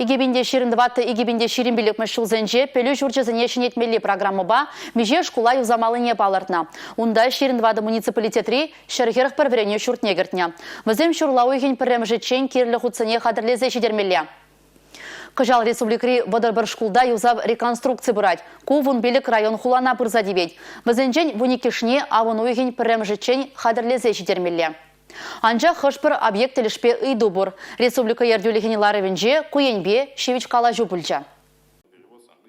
2024-2025 ҫулсенче пӗлӳ ҫурчӗсене ҫӗнетмелли программӑпа миҫе шкула юсамаллине палӑртнӑ. Унта 24 муниципалитетри 141 вӗренӳ ҫуртне кӗртнӗ. Вӗсем ҫурла уйӑхӗн пӗрремӗшӗччен кирлӗ хутсене хатӗрлесе ҫитермелле. Кӑҫал республикӑри 31 шкулта юсав реконструкци пырать. Ку 15 район-хулана пырса тивет. Вӗсенчен вуниккӗшне авӑн уйӑхӗн пӗрремӗшӗччен хатӗрлесе ҫитермелле. Анчах хӑш-пӗр объект тӗлӗшпе ыйту пур. Республика ертӳлӗхӗн ларӑвӗнче ку енпе ҫивӗч калаҫу пулчӗ.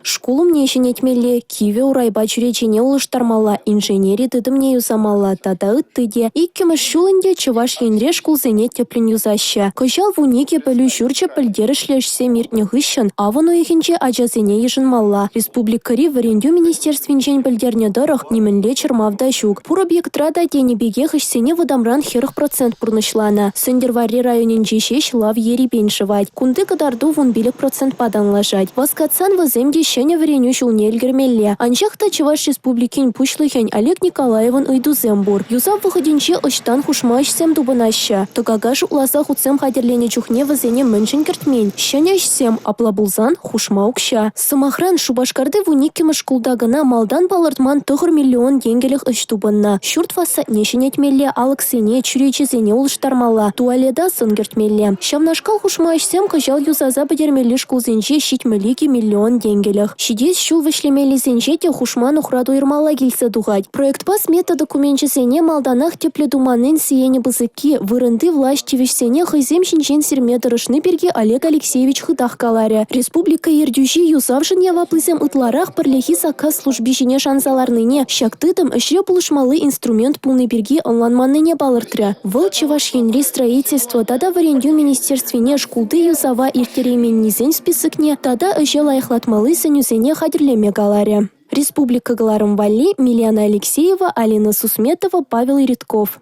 Шкул умне ҫӗнетмелле, кивӗ урайпа чӳречене улӑштармалла, инженери тытӑмне юсамалла тата ытти те. Иккӗмӗш ҫул ӗнтӗ Чӑваш Енре шкулсене тӗплӗн юсаҫҫӗ. Кӑҫал 12 пӗлӳ ҫурчӗ пӗлтерӗшлӗ ӗҫсем иртнӗ хыҫҫӑн авӑн уйӑхӗнче ачасене йышӑнмалла. Республикӑри вӗрентӳ министерствинчен пӗлтернӗ тӑрӑх, нимӗнле чӑрмав та ҫук. Пур объектра та тенӗ пекех ӗҫсене вӑтамран 40% пурнӑҫланӑ. Сӗнтӗрвӑрри районӗнче ҫеҫ лав ерипен шӑвать. Кунти кӑтарту 15 процентпа танлашать. Васкатсан вӗсем те ҫӗнӗ вӗренӳ ҫулне ӗлкӗрмелле. Анчах та Чӑваш Республикин Пуҫлӑхӗн Олег Николаевӑн ыйтусем пур. Юсав вӑхӑтӗнче ӑҫтан хушма ӗҫсем тупӑнаҫҫӗ? Тӑкака шутласа хутсем хатӗрленӗ чухне вӗсене мӗншӗн кӗртмен? Ҫӗнӗ ӗҫсем, апла пулсан, хушма укҫа. Сӑмахран, Шупашкарти вуниккӗмӗш шкулта кӑна малтан палӑртман 9 миллион тенкӗлӗх ӗҫ тупӑннӑ. Ҫурт фасадне ҫӗнетмелле, алӑксене, чӳречесене улӑштармалла, туалета сӑн кӗртмелле. Ҫавнашкал хушма ӗҫсем кӑҫал юсаса пӗтермелли шкулсенче 72 миллион тенкӗлӗх. Ҫитес ҫул вӗҫлемеллисенче те хушма нухрат уйӑрмалла килсе тухать. Проектпа смета докуменчӗсене малтанах тӗплӗ туманнин сиенӗ пысӑкки, вырӑнти влаҫ тивӗҫсене хӑйсем ҫинчен сирме тӑрӑшни пирки Олег Алексеевич хытах каларӗ. Республика ертӳҫи юсавшӑн яваплисем ытларах пӗрлехи саккас служби ҫине шанса ларнине, ҫак тытӑм ӗҫре пулӑшмалли инструмент пулни пирки ӑнланманнине палӑртрӗ. Вӑл Чӑваш Енри строительство тата вӗрентӳ министерствине шкулти юсава ирттерейменнисен списокне тата ӗҫе лайӑхлатмалли сӗнӳсене хатӗрлеме каларӗ. Республика кӑларӑм валли Милена Алексеева, Алина Сусметова, Павел Иритков.